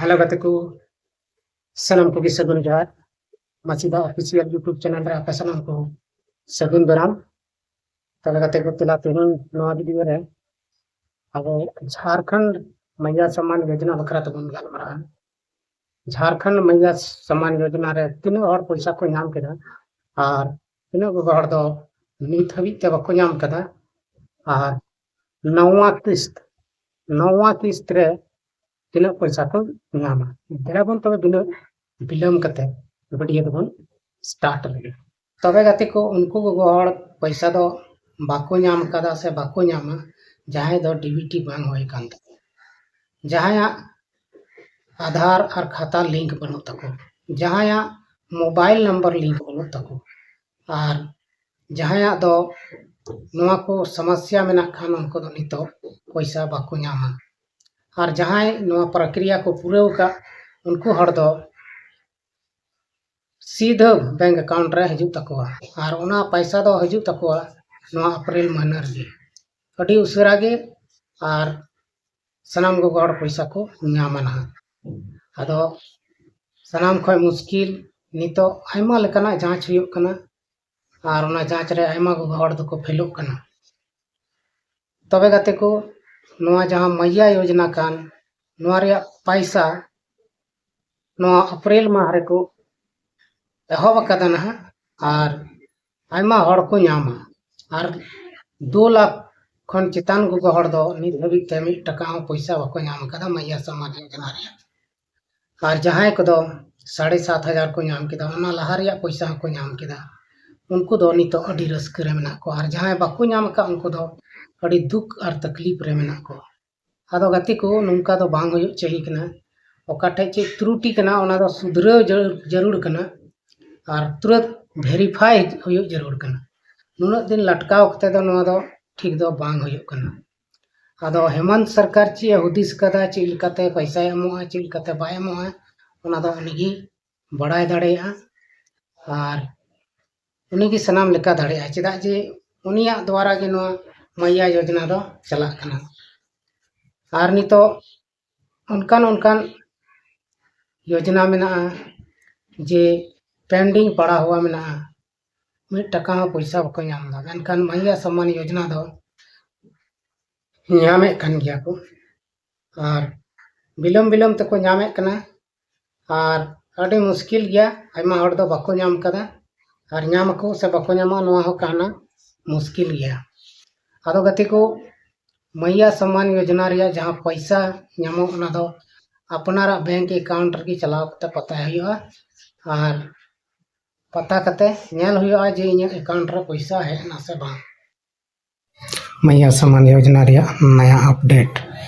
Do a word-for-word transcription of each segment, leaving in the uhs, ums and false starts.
Hello ᱜᱟᱛᱮ ᱠᱚ, ᱥᱟᱱᱟᱢ ᱠᱚᱜᱮ ᱥᱟᱹᱜᱩᱱ ᱡᱚᱦᱟᱨ᱾ ᱢᱟᱹᱥᱤᱫᱟ ᱚᱯᱷᱤᱥᱤᱭᱟᱞ YouTube ᱪᱮᱱᱮᱞ ᱨᱮ ᱟᱯᱮ ᱥᱟᱱᱟᱢ ᱠᱚ ᱥᱟᱹᱜᱩᱱ ᱫᱟᱨᱟᱢ᱾ ᱛᱚᱵᱮ ᱜᱟᱛᱮ ᱠᱚ, ᱛᱮᱞᱟ ᱛᱮᱦᱮᱧ ᱱᱚᱣᱟ ᱵᱷᱤᱰᱤᱭᱳ ᱨᱮ ᱟᱵᱚ ᱡᱷᱟᱲᱠᱷᱚᱸᱰ ᱢᱟᱭᱭᱟ ᱥᱚᱢᱢᱟᱱ ᱭᱳᱡᱚᱱᱟ ᱵᱟᱠᱷᱨᱟ ᱛᱮᱵᱚᱱ ᱜᱟᱞᱢᱟᱨᱟᱜᱼᱟ᱾ ᱡᱷᱟᱲᱠᱷᱚᱸᱰ ᱢᱟᱭᱭᱟ ᱥᱚᱢᱢᱟᱱ ᱭᱳᱡᱚᱱᱟ ᱨᱮ ᱛᱤᱱᱟᱹᱜ ᱦᱚᱲ ᱯᱚᱭᱥᱟ ᱠᱚ ᱧᱟᱢ ᱠᱮᱫᱟ ᱟᱨ ᱛᱤᱱᱟᱹᱜ ᱜᱚᱜᱚ ᱦᱚᱲ ᱫᱚ ᱱᱤᱛ ᱦᱟᱹᱵᱤᱡ ᱛᱮ ᱵᱟᱠᱚ ᱧᱟᱢ ᱠᱟᱫᱟ, ᱟᱨ ᱱᱟᱣᱟ ᱠᱤᱥᱛ, ᱱᱟᱣᱟ ᱠᱤᱥᱛ ᱨᱮ ᱛᱤᱱᱟᱹᱜ ᱯᱚᱭᱥᱟ ᱠᱚ ᱧᱟᱢᱟ᱾ ᱫᱮᱞᱟ ᱵᱚᱱ ᱛᱚᱵᱮ ᱵᱤᱱᱟᱹ ᱵᱤᱞᱚᱢ ᱠᱟᱛᱮ ᱵᱷᱤᱰᱤᱭᱳ ᱫᱚᱵᱚᱱ ᱥᱴᱟᱨᱴ ᱞᱮᱜᱮ᱾ ᱛᱚᱵᱮ ᱜᱟᱛᱮ ᱠᱚ, ᱩᱱᱠᱩ ᱜᱚᱜᱚ ᱦᱚᱲ ᱯᱚᱭᱥᱟ ᱫᱚ ᱵᱟᱠᱚ ᱧᱟᱢ ᱠᱟᱫᱟ ᱥᱮ ᱵᱟᱠᱚ ᱧᱟᱢᱟ, ᱡᱟᱦᱟᱸᱭ ᱫᱚ ᱰᱤᱵᱤᱴᱤ ᱵᱟᱝ ᱦᱩᱭ ᱠᱟᱱ ᱛᱟᱠᱚ, ᱡᱟᱦᱟᱸᱭᱟᱜ ᱟᱫᱷᱟᱨ ᱟᱨ ᱠᱷᱟᱛᱟ ᱞᱤᱝᱠ ᱵᱟᱹᱱᱩᱜ ᱛᱟᱠᱚ, ᱡᱟᱦᱟᱸᱭᱟᱜ ᱢᱳᱵᱟᱭᱤᱞ ᱱᱟᱢᱵᱟᱨ ᱞᱤᱝᱠ ᱵᱟᱹᱱᱩᱜ ᱛᱟᱠᱚ, ᱟᱨ ᱡᱟᱦᱟᱸᱭᱟᱜ ᱫᱚ ᱱᱚᱣᱟ ᱠᱚ ᱥᱚᱢᱚᱥᱥᱟ ᱢᱮᱱᱟᱜ ᱠᱷᱟᱱ, ᱩᱱᱠᱩ ᱫᱚ ᱱᱤᱛᱚᱜ ᱯᱚᱭᱥᱟ ᱵᱟᱠᱚ ᱧᱟᱢᱟ᱾ ᱟᱨ ᱡᱟᱦᱟᱸᱭ ᱱᱚᱣᱟ ᱯᱨᱚᱠᱨᱤᱭᱟ ᱠᱚ ᱯᱩᱨᱟᱹᱣ ᱟᱠᱟᱫ, ᱩᱱᱠᱩ ᱦᱚᱲ ᱫᱚ ᱥᱤᱫᱷᱟᱹ ᱵᱮᱝᱠ ᱮᱠᱟᱣᱩᱱᱴ ᱨᱮ ᱦᱤᱡᱩᱜ ᱛᱟᱠᱚᱣᱟ, ᱟᱨ ᱚᱱᱟ ᱯᱚᱭᱥᱟ ᱫᱚ ᱦᱤᱡᱩᱜ ᱛᱟᱠᱚᱣᱟ ᱱᱚᱣᱟ ᱮᱯᱨᱤᱞ ᱢᱟᱹᱦᱱᱟᱹ ᱨᱮᱜᱮ᱾ ᱟᱹᱰᱤ ᱩᱥᱟᱹᱨᱟ ᱜᱮ ᱟᱨ ᱥᱟᱱᱟᱢ ᱜᱚᱜᱚ ᱦᱚᱲ ᱯᱚᱭᱥᱟ ᱠᱚ ᱧᱟᱢᱟ ᱱᱟᱦᱟᱜ᱾ ᱟᱫᱚ ᱥᱟᱱᱟᱢ ᱠᱷᱚᱱ ᱢᱩᱥᱠᱤᱞ, ᱱᱤᱛᱚᱜ ᱟᱭᱢᱟ ᱞᱮᱠᱟᱱᱟᱜ ᱡᱟᱸᱪ ᱦᱩᱭᱩᱜ ᱠᱟᱱᱟ, ᱟᱨ ᱚᱱᱟ ᱡᱟᱸᱪ ᱨᱮ ᱟᱭᱢᱟ ᱜᱚᱜᱚ ᱦᱚᱲ ᱫᱚᱠᱚ ᱯᱷᱮᱞᱚᱜ ᱠᱟᱱᱟ᱾ ᱛᱚᱵᱮ ᱜᱟᱛᱮ ᱠᱚ, ᱱᱚᱣᱟ ᱡᱟᱦᱟᱸ ᱢᱟᱭᱭᱟ ᱭᱳᱡᱚᱱᱟ ᱠᱟᱱ, ᱱᱚᱣᱟ ᱨᱮᱭᱟᱜ ᱯᱟᱭᱥᱟ ᱱᱚᱣᱟ ᱮᱯᱨᱤᱞ ᱢᱟᱦᱟ ᱨᱮᱠᱚ ᱮᱦᱚᱵ ᱟᱠᱟᱫᱟ ᱱᱟᱦᱟᱜ, ᱟᱨ ᱟᱭᱢᱟ ᱦᱚᱲ ᱠᱚ ᱧᱟᱢᱟ᱾ ᱟᱨ ᱫᱩ ᱞᱟᱠᱷ ᱠᱷᱚᱱ ᱪᱮᱛᱟᱱ ᱜᱚᱜᱚ ᱦᱚᱲ ᱫᱚ ᱱᱤᱛ ᱦᱟᱹᱵᱤᱡ ᱛᱮ ᱢᱤᱫ ᱴᱟᱠᱟ ᱦᱚᱸ ᱯᱚᱭᱥᱟ ᱵᱟᱠᱚ ᱧᱟᱢ ᱟᱠᱟᱫᱟ ᱢᱟᱭᱭᱟ ᱥᱚᱢᱢᱟᱱ ᱭᱳᱡᱚᱱᱟ ᱨᱮᱭᱟᱜ᱾ ᱟᱨ ᱡᱟᱦᱟᱸᱭ ᱠᱚᱫᱚ ᱥᱟᱲᱮ ᱥᱟᱛ ᱦᱟᱡᱟᱨ ᱠᱚ ᱧᱟᱢ ᱠᱮᱫᱟ, ᱚᱱᱟ ᱞᱟᱦᱟ ᱨᱮᱭᱟᱜ ᱯᱚᱭᱥᱟ ᱦᱚᱸᱠᱚ ᱧᱟᱢ ᱠᱮᱫᱟ, ᱩᱱᱠᱩ ᱫᱚ ᱱᱤᱛᱚᱜ ᱟᱹᱰᱤ ᱨᱟᱹᱥᱠᱟᱹ ᱨᱮ ᱢᱮᱱᱟᱜ ᱠᱚᱣᱟ᱾ ᱟᱨ ᱡᱟᱦᱟᱸᱭ ᱵᱟᱠᱚ ᱧᱟᱢ ᱟᱠᱟᱫ, ᱩᱱᱠᱩ ᱫᱚ ᱟᱹᱰᱤ ᱫᱩᱠ ᱟᱨ ᱛᱟᱠᱞᱤᱯ ᱨᱮ ᱢᱮᱱᱟᱜ ᱠᱚᱣᱟ᱾ ᱟᱫᱚ ᱜᱟᱛᱮ ᱠᱚ, ᱱᱚᱝᱠᱟ ᱫᱚ ᱵᱟᱝ ᱦᱩᱭᱩᱜ ᱪᱟᱹᱦᱤ ᱠᱟᱱᱟ᱾ ᱚᱠᱟ ᱴᱷᱮᱡ ᱪᱮᱫ ᱛᱨᱩᱴᱤ ᱠᱟᱱᱟ, ᱚᱱᱟ ᱫᱚ ᱥᱩᱫᱷᱨᱟᱹᱣ ᱡᱟᱹᱨᱩᱲ, ᱡᱟᱹᱨᱩᱲ ᱠᱟᱱᱟ, ᱟᱨ ᱛᱩᱨᱟᱹᱛ ᱵᱷᱮᱨᱤᱯᱷᱟᱭ ᱦᱩᱭᱩᱜ ᱡᱟᱹᱨᱩᱲ ᱠᱟᱱᱟ᱾ ᱱᱩᱱᱟᱹᱜ ᱫᱤᱱ ᱞᱟᱴᱠᱟᱣ ᱠᱟᱛᱮ ᱫᱚ ᱱᱚᱣᱟ ᱫᱚ ᱴᱷᱤᱠ ᱫᱚ ᱵᱟᱝ ᱦᱩᱭᱩᱜ ᱠᱟᱱᱟ᱾ ᱟᱫᱚ ᱦᱮᱢᱚᱱᱛ ᱥᱚᱨᱠᱟᱨ ᱪᱮᱫ ᱮ ᱦᱩᱫᱤᱥ ᱠᱟᱫᱟ, ᱪᱮᱫ ᱞᱮᱠᱟᱛᱮ ᱯᱚᱭᱥᱟᱭ ᱮᱢᱚᱜᱼᱟ, ᱪᱮᱫ ᱞᱮᱠᱟᱛᱮ ᱵᱟᱭ ᱮᱢᱚᱜᱼᱟ, ᱚᱱᱟ ᱫᱚ ᱩᱱᱤᱜᱮ ᱵᱟᱲᱟᱭ ᱫᱟᱲᱮᱭᱟᱜᱼᱟ᱾ ᱟᱨ ᱩᱱᱤᱜᱮ ᱥᱟᱱᱟᱢ ᱞᱮᱠᱟ ᱫᱟᱲᱮᱭᱟᱜᱼᱟ, ᱪᱮᱫᱟᱜ ᱡᱮ ᱩᱱᱤᱭᱟᱜ ᱫᱣᱟᱨᱟ ᱜᱮ ᱱᱚᱣᱟ ᱢᱟᱭᱭᱟ ᱭᱳᱡᱚᱱᱟ ᱫᱚ ᱪᱟᱞᱟᱜ ᱠᱟᱱᱟ᱾ ᱟᱨ ᱱᱤᱛᱚᱜ ᱚᱱᱠᱟᱱ ᱚᱱᱠᱟᱱ ᱭᱳᱡᱽᱱᱟ ᱢᱮᱱᱟᱜᱼᱟ ᱡᱮ pending ᱯᱟᱲᱟ ᱦᱩᱣᱟ ᱢᱮᱱᱟᱜᱼᱟ, ᱢᱤᱫ ᱴᱟᱠᱟ ᱦᱚᱸ ᱯᱚᱭᱥᱟ ᱵᱟᱠᱚ ᱧᱟᱢ ᱮᱫᱟ᱾ ᱢᱮᱱᱠᱷᱟᱱ ᱢᱟᱭᱭᱟ ᱥᱚᱢᱢᱟᱱ ᱭᱳᱡᱽᱱᱟ ᱫᱚ ᱧᱟᱢᱮᱫ ᱠᱟᱱ ᱜᱮᱭᱟ ᱠᱚ, ᱟᱨ ᱵᱤᱞᱚᱢ ᱵᱤᱞᱚᱢ ᱛᱮᱠᱚ ᱧᱟᱢᱮᱫ ᱠᱟᱱᱟ, ᱟᱨ ᱟᱹᱰᱤ ᱢᱩᱥᱠᱤᱞ ᱜᱮᱭᱟ᱾ ᱟᱭᱢᱟ ᱦᱚᱲ ᱫᱚ ᱵᱟᱠᱚ ᱧᱟᱢ ᱠᱟᱫᱟ, ᱟᱨ ᱧᱟᱢ ᱟᱠᱚ ᱥᱮ ᱵᱟᱠᱚ ᱧᱟᱢᱟ, ᱱᱚᱣᱟ ᱦᱚᱸ ᱠᱟᱱᱟ ᱢᱩᱥᱠᱤᱞ ᱜᱮᱭᱟ᱾ ᱟᱫᱚ ᱜᱟᱛᱮ ᱠᱚ, ᱢᱟᱭᱭᱟ ᱥᱚᱢᱢᱟᱱ ᱭᱳᱡᱽᱱᱟ ᱨᱮᱭᱟᱜ ᱡᱟᱦᱟᱸ ᱯᱚᱭᱥᱟ ᱧᱟᱢᱚᱜ, ᱚᱱᱟ ᱫᱚ ᱟᱯᱱᱟᱨᱟᱜ ᱵᱮᱝᱠ ᱮᱠᱟᱣᱩᱱᱴ ᱨᱮᱜᱮ ᱪᱟᱞᱟᱣ ᱠᱟᱛᱮ ᱯᱟᱛᱟᱭ ᱦᱩᱭᱩᱜᱼᱟ, ᱟᱨ ᱯᱟᱛᱟ ᱠᱟᱛᱮ ᱧᱮᱞ ᱦᱩᱭᱩᱜᱼᱟ ᱡᱮ ᱤᱧᱟᱹᱜ ᱮᱠᱟᱣᱩᱱᱴ ᱨᱮ ᱯᱚᱭᱥᱟ ᱦᱮᱡ ᱮᱱᱟ ᱥᱮ ᱵᱟᱝ᱾ ᱢᱟᱭᱭᱟ ᱥᱚᱢᱢᱟᱱ ᱭᱳᱡᱽᱱᱟ ᱨᱮᱭᱟᱜ ᱱᱟᱭᱟ ᱟᱯᱰᱮᱴ᱾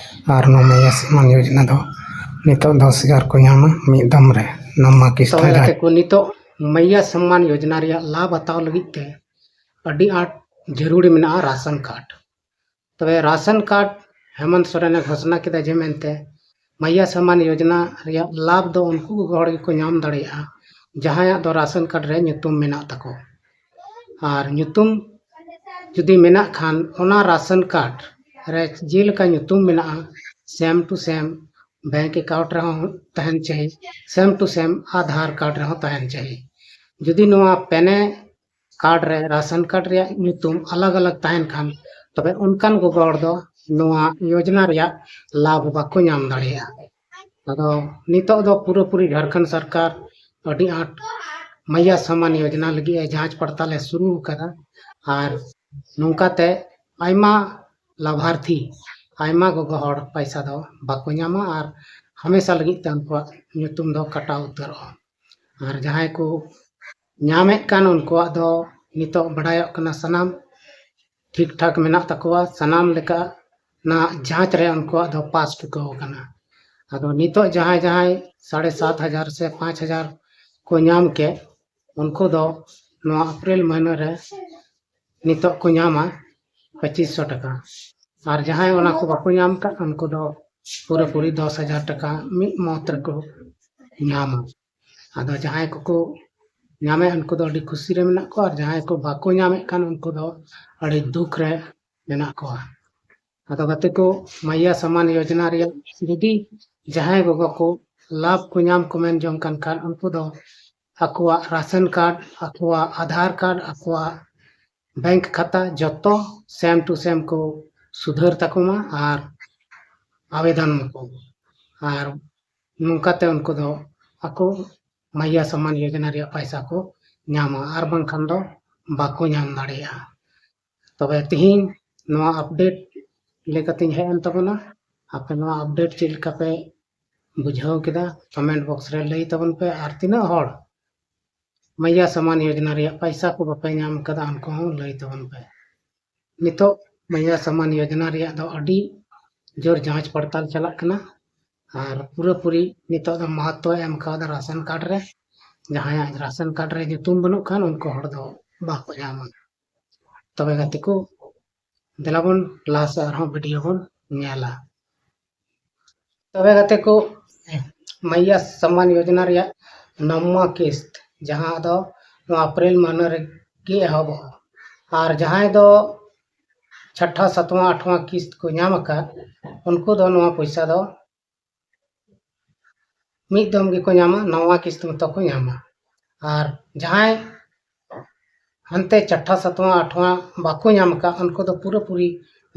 ᱟᱨ ᱱᱚᱣᱟ ᱢᱟᱭᱭᱟ ᱥᱚᱢᱢᱟᱱ ᱭᱳᱡᱽᱱᱟ ᱫᱚ ᱱᱤᱛᱚᱜ ᱫᱚᱥ ᱦᱟᱡᱟᱨ ᱠᱚ ᱧᱟᱢᱟ ᱢᱤᱫ ᱫᱚᱢ ᱨᱮ, ᱱᱚᱣᱟ ᱢᱟ ᱠᱤᱥᱛ ᱛᱚᱵᱮ ᱨᱮ᱾ ᱜᱟᱛᱮ ᱠᱚ, ᱱᱤᱛᱚᱜ ᱢᱟᱭᱭᱟ ᱥᱚᱢᱢᱟᱱ ᱭᱳᱡᱽᱱᱟ ᱨᱮᱭᱟᱜ ᱞᱟᱵᱷ ᱦᱟᱛᱟᱣ ᱞᱟᱹᱜᱤᱫ ᱛᱮ ᱟᱹᱰᱤ ᱟᱸᱴ ᱡᱟᱹᱨᱩᱲᱤ ᱢᱮᱱᱟᱜᱼᱟ ᱨᱟᱥᱚᱱ ᱠᱟᱨᱰ᱾ ᱛᱚᱵᱮ ᱨᱟᱥᱚᱱ ᱠᱟᱨᱰ ᱦᱮᱢᱚᱱᱛ ᱥᱚᱨᱮᱱᱮ ᱜᱷᱳᱥᱱᱟ ᱠᱮᱫᱟ ᱡᱮ ᱢᱮᱱᱛᱮ ᱢᱟᱭᱭᱟ ᱥᱚᱢᱢᱟᱱ ᱭᱳᱡᱽᱱᱟ ᱨᱮᱭᱟᱜ ᱞᱟᱵᱷ ᱫᱚ ᱩᱱᱠᱩ ᱜᱚᱜᱚ ᱦᱚᱲ ᱜᱮᱠᱚ ᱧᱟᱢ ᱫᱟᱲᱮᱭᱟᱜᱼᱟ ᱡᱟᱦᱟᱸᱭᱟᱜ ᱫᱚ ᱨᱟᱥᱚᱱ ᱠᱟᱨᱰ ᱨᱮ ᱧᱩᱛᱩᱢ ᱢᱮᱱᱟᱜ ᱛᱟᱠᱚ᱾ ᱟᱨ ᱧᱩᱛᱩᱢ ᱡᱩᱫᱤ ᱢᱮᱱᱟᱜ ᱠᱷᱟᱱ, ᱚᱱᱟ ᱨᱟᱥᱚᱱ ᱠᱟᱨᱰ ᱨᱮ ᱡᱮᱞᱮᱠᱟ ᱧᱩᱛᱩᱢ ᱢᱮᱱᱟᱜᱼᱟ, same to same bank account ᱨᱮᱦᱚᱸ ᱛᱟᱦᱮᱱ ᱪᱟᱹᱦᱤ, same to same Aadhaar card ᱨᱮᱦᱚᱸ ᱛᱟᱦᱮᱱ ᱪᱟᱹᱦᱤ᱾ ᱡᱩᱫᱤ ᱱᱚᱣᱟ ᱯᱮᱱᱮ ᱠᱟᱨᱰ ᱨᱮ ᱨᱟᱥᱚᱱ ᱠᱟᱨᱰ ᱨᱮᱭᱟᱜ ᱧᱩᱛᱩᱢ ᱟᱞᱟᱜᱽ ᱟᱞᱟᱜᱽ ᱛᱟᱦᱮᱱ ᱠᱷᱟᱱ, ᱛᱚᱵᱮ ᱚᱱᱠᱟᱱ ᱜᱚᱜᱚ ᱦᱚᱲ ᱫᱚ ᱱᱚᱣᱟ ᱭᱳᱡᱽᱱᱟ ᱨᱮᱭᱟᱜ ᱞᱟᱵᱷ ᱵᱟᱠᱚ ᱧᱟᱢ ᱫᱟᱲᱮᱭᱟᱜᱼᱟ᱾ ᱟᱫᱚ ᱱᱤᱛᱚᱜ ᱫᱚ ᱯᱩᱨᱟᱹᱯᱩᱨᱤ ᱡᱷᱟᱲᱠᱷᱚᱸᱰ ᱥᱚᱨᱠᱟᱨ ᱟᱹᱰᱤ ᱟᱸᱴ ᱢᱟᱭᱭᱟ ᱥᱚᱢᱢᱟᱱ ᱭᱳᱡᱽᱱᱟ ᱞᱟᱹᱜᱤᱫ ᱮ ᱡᱟᱸᱪ ᱯᱟᱲᱛᱟᱞ ᱮ ᱥᱩᱨᱩ ᱟᱠᱟᱫᱟ, ᱟᱨ ᱱᱚᱝᱠᱟᱛᱮ ᱟᱭᱢᱟ ᱞᱟᱵᱷᱟᱨᱛᱷᱤ, ᱟᱭᱢᱟ ᱜᱚᱜᱚ ᱦᱚᱲ ᱯᱟᱭᱥᱟ ᱫᱚ ᱵᱟᱠᱚ ᱧᱟᱢᱟ ᱟᱨ ᱦᱟᱢᱮᱥᱟ ᱞᱟᱹᱜᱤᱫ ᱛᱮ ᱩᱱᱠᱩᱣᱟᱜ ᱧᱩᱛᱩᱢ ᱫᱚ ᱠᱟᱴᱟᱣ ᱩᱛᱟᱹᱨᱚᱜᱼᱟ᱾ ᱟᱨ ᱡᱟᱦᱟᱸᱭ ᱠᱚ ᱧᱟᱢᱮᱫ ᱠᱟᱱ, ᱩᱱᱠᱩᱣᱟᱜ ᱫᱚ ᱱᱤᱛᱚᱜ ᱵᱟᱰᱟᱭᱚᱜ ᱠᱟᱱᱟ ᱥᱟᱱᱟᱢ ᱴᱷᱤᱠ ᱴᱷᱟᱠ ᱢᱮᱱᱟᱜ ᱛᱟᱠᱚᱣᱟ, ᱥᱟᱱᱟᱢ ᱞᱮᱠᱟᱱᱟᱜ ᱡᱟᱸᱪ ᱨᱮ ᱩᱱᱠᱩᱣᱟᱜ ᱫᱚ ᱯᱟᱥ ᱴᱷᱩᱠᱟᱹᱣ ᱟᱠᱟᱱᱟ᱾ ᱟᱫᱚ ᱱᱤᱛᱚᱜ ᱡᱟᱦᱟᱸᱭ ᱡᱟᱦᱟᱸᱭ ᱥᱟᱲᱮ ᱥᱟᱛ ᱦᱟᱡᱟᱨ ᱥᱮ ᱯᱟᱸᱪ ᱦᱟᱡᱟᱨ ᱠᱚ ᱧᱟᱢ ᱠᱮᱫ, ᱩᱱᱠᱩ ᱫᱚ ᱱᱚᱣᱟ ᱮᱯᱨᱤᱞ ᱢᱟᱹᱦᱱᱟᱹ ᱨᱮ ᱱᱤᱛᱚᱜ ᱠᱚ ᱧᱟᱢᱟ ᱯᱚᱸᱪᱤᱥ ᱥᱚ ᱴᱟᱠᱟ᱾ ᱟᱨ ᱡᱟᱦᱟᱸᱭ ᱚᱱᱟ ᱠᱚ ᱵᱟᱠᱚ ᱧᱟᱢ ᱠᱟᱜ, ᱩᱱᱠᱩ ᱫᱚ ᱯᱩᱨᱟᱹᱯᱩᱨᱤ ᱫᱚᱥ ᱦᱟᱡᱟᱨ ᱴᱟᱠᱟ ᱢᱤᱫ ᱢᱚᱛ ᱨᱮᱠᱚ ᱧᱟᱢᱟ᱾ ᱟᱫᱚ ᱡᱟᱦᱟᱸᱭ ᱠᱚᱠᱚ ᱧᱟᱢᱮᱫ, ᱩᱱᱠᱩ ᱫᱚ ᱟᱹᱰᱤ ᱠᱩᱥᱤ ᱨᱮ ᱢᱮᱱᱟᱜ ᱠᱚᱣᱟ, ᱟᱨ ᱡᱟᱦᱟᱸᱭ ᱠᱚ ᱵᱟᱠᱚ ᱧᱟᱢᱮᱫ ᱠᱟᱱ, ᱩᱱᱠᱩ ᱫᱚ ᱟᱹᱰᱤ ᱫᱩᱠ ᱨᱮ ᱢᱮᱱᱟᱜ ᱠᱚᱣᱟ᱾ ᱟᱫᱚ ᱜᱟᱛᱮ ᱠᱚ, ᱢᱟᱭᱭᱟ ᱥᱚᱢᱢᱟᱱ ᱭᱳᱡᱽᱱᱟ ᱨᱮᱭᱟᱜ ᱡᱩᱫᱤ ᱡᱟᱦᱟᱸᱭ ᱜᱚᱜᱚ ᱠᱚ ᱞᱟᱵᱷ ᱠᱚ ᱧᱟᱢ ᱠᱚ ᱢᱮᱱ ᱡᱚᱝ ᱠᱟᱱ ᱠᱷᱟᱱ, ᱩᱱᱠᱩ ᱫᱚ ᱟᱠᱚᱣᱟᱜ ᱨᱟᱥᱚᱱ ᱠᱟᱨᱰ, ᱟᱠᱚᱣᱟᱜ ᱟᱫᱷᱟᱨ ᱠᱟᱨᱰ, ᱟᱠᱚᱣᱟᱜ ᱵᱮᱝᱠ ᱠᱷᱟᱛᱟ ᱡᱚᱛᱚ ᱥᱮᱢ ᱴᱩ ᱥᱮᱢ ᱠᱚ ᱥᱩᱫᱷᱟᱹᱨ ᱛᱟᱠᱚ ᱢᱟ ᱟᱨ ᱟᱵᱮᱫᱚᱱ ᱢᱟᱠᱚ᱾ ᱟᱨ ᱱᱚᱝᱠᱟᱛᱮ ᱩᱱᱠᱩ ᱫᱚ ᱟᱠᱚ ᱢᱟᱭᱭᱟ ᱥᱚᱢᱢᱟᱱ ᱭᱳᱡᱚᱱᱟ ᱨᱮᱭᱟᱜ ᱯᱟᱭᱥᱟ ᱠᱚ ᱧᱟᱢᱟ, ᱟᱨ ᱵᱟᱝᱠᱷᱟᱱ ᱫᱚ ᱵᱟᱠᱚ ᱧᱟᱢ ᱫᱟᱲᱮᱭᱟᱜᱼᱟ᱾ ᱛᱚᱵᱮ ᱛᱤᱦᱤᱧ ᱱᱚᱣᱟ ᱟᱯᱰᱮᱴ ᱞᱮᱠᱟᱛᱤᱧ ᱦᱮᱡ ᱮᱱ ᱛᱟᱵᱚᱱᱟ᱾ ᱟᱯᱮ ᱱᱚᱣᱟ ᱟᱯᱰᱮᱴ ᱪᱮᱫ ᱞᱮᱠᱟ ᱯᱮ ᱵᱩᱡᱷᱟᱹᱣ ᱠᱮᱫᱟ, ᱠᱚᱢᱮᱱᱴ ᱵᱚᱠᱥ ᱨᱮ ᱞᱟᱹᱭ ᱛᱟᱵᱚᱱ ᱯᱮ᱾ ᱟᱨ ᱛᱤᱱᱟᱹᱜ ᱦᱚᱲ ᱢᱟᱭᱭᱟ ᱥᱚᱢᱢᱟᱱ ᱭᱳᱡᱚᱱᱟ ᱨᱮᱭᱟᱜ ᱯᱟᱭᱥᱟ ᱠᱚ ᱵᱟᱯᱮ ᱧᱟᱢ ᱠᱟᱫᱟ, ᱩᱱᱠᱩ ᱦᱚᱸ ᱞᱟᱹᱭ ᱛᱟᱵᱚᱱ ᱯᱮ᱾ ᱱᱤᱛᱚᱜ ᱢᱟᱭᱭᱟ ᱥᱚᱢᱢᱟᱱ ᱭᱳᱡᱚᱱᱟ ᱨᱮᱭᱟᱜ ᱫᱚ ᱟᱹᱰᱤ ᱡᱳᱨ ᱡᱟᱸᱪ ᱯᱟᱲᱛᱟᱞ ᱪᱟᱞᱟᱜ ᱠᱟᱱᱟ, ᱟᱨ ᱯᱩᱨᱟᱹᱯᱩᱨᱤ ᱱᱤᱛᱚᱜ ᱫᱚ ᱢᱚᱦᱚᱛᱛᱚ ᱮᱢ ᱠᱟᱣᱫᱟ ᱨᱟᱥᱚᱱ ᱠᱟᱨᱰ ᱨᱮ᱾ ᱡᱟᱦᱟᱸᱭᱟᱜ ᱨᱟᱥᱚᱱ ᱠᱟᱨᱰ ᱨᱮ ᱧᱩᱛᱩᱢ ᱵᱟᱹᱱᱩᱜ ᱠᱷᱟᱱ, ᱩᱱᱠᱩ ᱦᱚᱲ ᱫᱚ ᱵᱟᱠᱚ ᱧᱟᱢᱟ᱾ ᱛᱚᱵᱮ ᱜᱟᱛᱮ ᱠᱚ, ᱫᱮᱞᱟ ᱵᱚᱱ ᱞᱟᱦᱟ ᱥᱮᱫ ᱟᱨᱦᱚᱸ ᱵᱷᱤᱰᱤᱭᱳ ᱵᱚᱱ ᱧᱮᱞᱟ᱾ ᱛᱚᱵᱮ ᱜᱟᱛᱮ ᱠᱚ, ᱢᱟᱭᱭᱟ ᱥᱚᱢᱢᱟᱱ ᱭᱳᱡᱚᱱᱟ ᱨᱮᱭᱟᱜ ᱱᱟᱣᱟ ᱠᱤᱥᱛ, ᱡᱟᱦᱟᱸ ᱫᱚ ᱱᱚᱣᱟ ᱮᱯᱨᱤᱞ ᱢᱟᱹᱦᱱᱟᱹ ᱨᱮᱜᱮ ᱮᱦᱚᱵᱚᱜᱼᱟ, ᱟᱨ ᱡᱟᱦᱟᱸᱭ ᱫᱚ ᱪᱷᱟᱴᱷᱟ, ᱥᱟᱛᱣᱟᱸ, ᱟᱴᱷᱣᱟᱸ ᱠᱤᱥᱛ ᱠᱚ ᱧᱟᱢ ᱟᱠᱟᱫ, ᱩᱱᱠᱩ ᱫᱚ ᱱᱚᱣᱟ ᱯᱚᱭᱥᱟ ᱫᱚ ᱢᱤᱫ ᱫᱚᱢ ᱜᱮᱠᱚ ᱧᱟᱢᱟ, ᱱᱟᱣᱟ ᱠᱤᱥᱛ ᱢᱚᱛᱚ ᱠᱚ ᱧᱟᱢᱟ᱾ ᱟᱨ ᱡᱟᱦᱟᱸᱭ ᱦᱟᱱᱛᱮ ᱪᱟᱴᱷᱟ, ᱥᱟᱛᱣᱟᱸ, ᱟᱴᱷᱣᱟᱸ ᱵᱟᱠᱚ ᱧᱟᱢ ᱟᱠᱟᱫ, ᱩᱱᱠᱩ ᱫᱚ ᱯᱩᱨᱟᱹᱯᱩᱨᱤ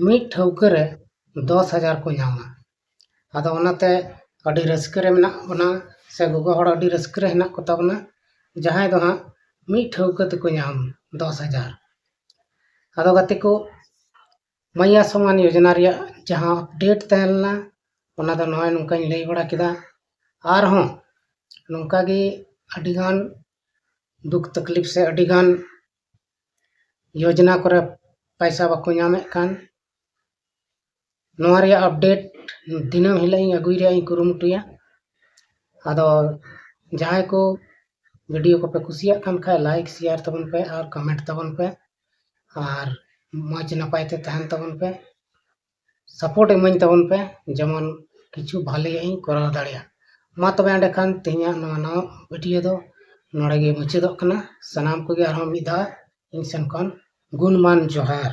ᱢᱤᱫ ᱴᱷᱟᱹᱣᱠᱟᱹ ᱨᱮ ᱫᱚᱥ ᱦᱟᱡᱟᱨ ᱠᱚ ᱧᱟᱢᱟ᱾ ᱟᱫᱚ ᱚᱱᱟᱛᱮ ᱟᱹᱰᱤ ᱨᱟᱹᱥᱠᱟᱹ ᱨᱮ ᱢᱮᱱᱟᱜ ᱵᱚᱱᱟ, ᱥᱮ ᱜᱚᱜᱚ ᱦᱚᱲ ᱟᱹᱰᱤ ᱨᱟᱹᱥᱠᱟᱹ ᱨᱮ ᱦᱮᱱᱟᱜ ᱠᱚᱛᱟ ᱵᱚᱱᱟ, ᱡᱟᱦᱟᱸᱭ ᱫᱚ ᱦᱟᱸᱜ ᱢᱤᱫ ᱴᱷᱟᱹᱣᱠᱟᱹ ᱛᱮᱠᱚ ᱧᱟᱢ ᱫᱚᱥ ᱦᱟᱡᱟᱨ᱾ ᱟᱫᱚ ᱜᱟᱛᱮ ᱠᱚ, ᱢᱟᱭᱭᱟ ᱥᱚᱢᱢᱟᱱ ᱭᱳᱡᱚᱱᱟ ᱨᱮᱭᱟᱜ ᱡᱟᱦᱟᱸ ᱟᱯᱰᱮᱴ ᱛᱟᱦᱮᱸ ᱞᱮᱱᱟ, ᱚᱱᱟ ᱫᱚ ᱱᱚᱜᱼᱚᱭ ᱱᱚᱝᱠᱟᱧ ᱞᱟᱹᱭ ᱵᱟᱲᱟ ᱠᱮᱫᱟ᱾ ᱟᱨᱦᱚᱸ ᱱᱚᱝᱠᱟ ᱜᱮ ᱟᱹᱰᱤᱜᱟᱱ ᱫᱩᱠ ᱛᱟᱠᱞᱤᱯ ᱥᱮ ᱟᱹᱰᱤᱜᱟᱱ ᱭᱳᱡᱚᱱᱟ ᱠᱚᱨᱮ ᱯᱟᱭᱥᱟ ᱵᱟᱠᱚ ᱧᱟᱢᱮᱫ ᱠᱟᱱ, ᱱᱚᱣᱟ ᱨᱮᱭᱟᱜ ᱟᱯᱰᱮᱴ ᱫᱤᱱᱟᱹᱢ ᱦᱤᱞᱳᱜ ᱤᱧ ᱟᱹᱜᱩᱭ ᱨᱮᱭᱟᱜ ᱤᱧ ᱠᱩᱨᱩᱢᱩᱴᱩᱭᱟ᱾ ᱟᱫᱚ ᱡᱟᱦᱟᱸᱭ ᱠᱚ ᱵᱷᱤᱰᱤᱭᱳ ᱠᱚᱯᱮ ᱠᱩᱥᱤᱭᱟᱜ ᱠᱟᱱ ᱠᱷᱟᱡ, ᱞᱟᱭᱤᱠ, ᱥᱮᱭᱟᱨ ᱛᱟᱵᱚᱱ ᱯᱮ ᱟᱨ ᱠᱚᱢᱮᱱᱴ ᱛᱟᱵᱚᱱ ᱯᱮ, ᱟᱨ ᱢᱚᱡᱽ ᱱᱟᱯᱟᱭ ᱛᱮ ᱛᱟᱦᱮᱱ ᱛᱟᱵᱚᱱ ᱯᱮ᱾ ᱥᱟᱯᱳᱨᱴ ᱤᱢᱟᱹᱧ ᱛᱟᱵᱚᱱ ᱯᱮ, ᱡᱮᱢᱚᱱ ᱠᱤᱪᱷᱩ ᱵᱷᱟᱞᱮᱭᱟᱜ ᱤᱧ ᱠᱚᱨᱟᱣ ᱫᱟᱲᱮᱭᱟᱜ᱾ ᱢᱟ ᱛᱚᱵᱮ ᱮᱸᱰᱮᱠᱷᱟᱱ ᱛᱮᱦᱮᱧᱟᱜ ᱱᱚᱣᱟ ᱱᱟᱣᱟ ᱵᱷᱤᱰᱤᱭᱳ ᱫᱚ ᱱᱚᱰᱮ ᱜᱮ ᱢᱩᱪᱟᱹᱫᱚᱜ ᱠᱟᱱᱟ᱾ ᱥᱟᱱᱟᱢ ᱠᱚᱜᱮ ᱟᱨᱦᱚᱸ ᱢᱤᱫ ᱫᱷᱟᱣ ᱤᱧ ᱥᱮᱱ ᱠᱷᱚᱱ ᱜᱩᱱᱢᱟᱱ ᱡᱚᱦᱟᱨ᱾